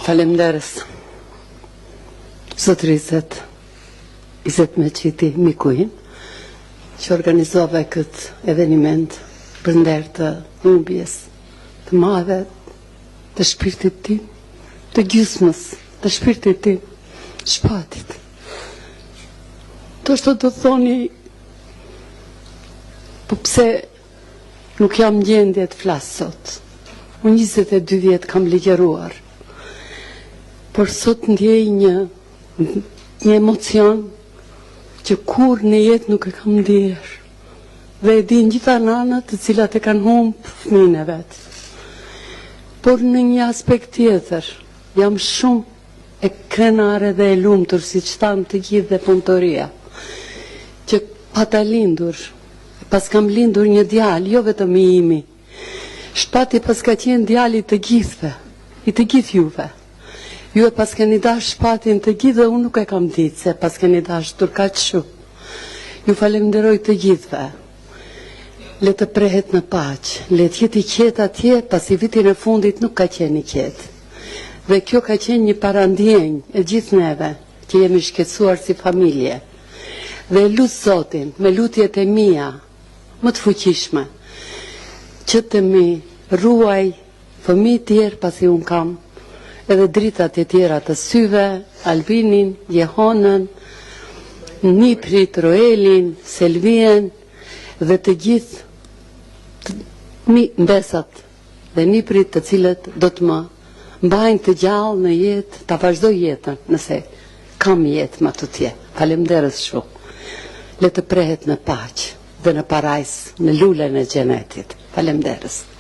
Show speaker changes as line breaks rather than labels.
Faleminderit. Zotëri Izet, Izet Mexhiti, miku im, që organizove këtë eveniment për nder të humbjes të madhe të shpirtit tim, të gjysmës të shpirtit tim, Shpatit. Ndoshta do thoni, po pse nuk jam në gjendje të flas sot. Unë 22 vjet kam ligjëruar. Por sot ndjej një një emocion që kurrë në jetë nuk e kam ndier. Dhe e dinë gjitha nanat të cilat e kanë humb fëmijën e vet. Por në një aspekt tjetër, jam shumë e krenare dhe e lumtur, siç thanë të gjithë dhe punëtoria, që pata lindur, paskam lindur një djalë, jo vetëm i imi. Shpati paska qenë djali i të gjithëve, i të gjithë juve. Ju e paskeni dashtë Shpatin të gjithë dhe unë nuk e kam ditë se paskeni dashtur kaq shumë. Ju falemnderoj të gjithëve. Le të prehet në paqe, le të jetë i qetë atje, pasi vitin e fundit nuk ka qenë i qetë. Dhe kjo ka qenë një parandjenjë e gjithë neve që jemi shqetësuar si familje. Dhe e lus Zotin me lutjet e mia më të fuqishme që të m'i ruaj fëmijët tjerë pasi unë kam edhe dritat e tjera të syve, Albinin, Jehonën, niprit, Roelin, Selvien dhe të gjithë mi mbesat dhe niprit të cilët do të më mbajnë të gjallë në jetë, ta vazhdoj jetën nëse kam jetë më tutje. Faleminderit shumë. Le të prehet në paqe dhe në parajsë, në lulen e xhenetit. Faleminderit.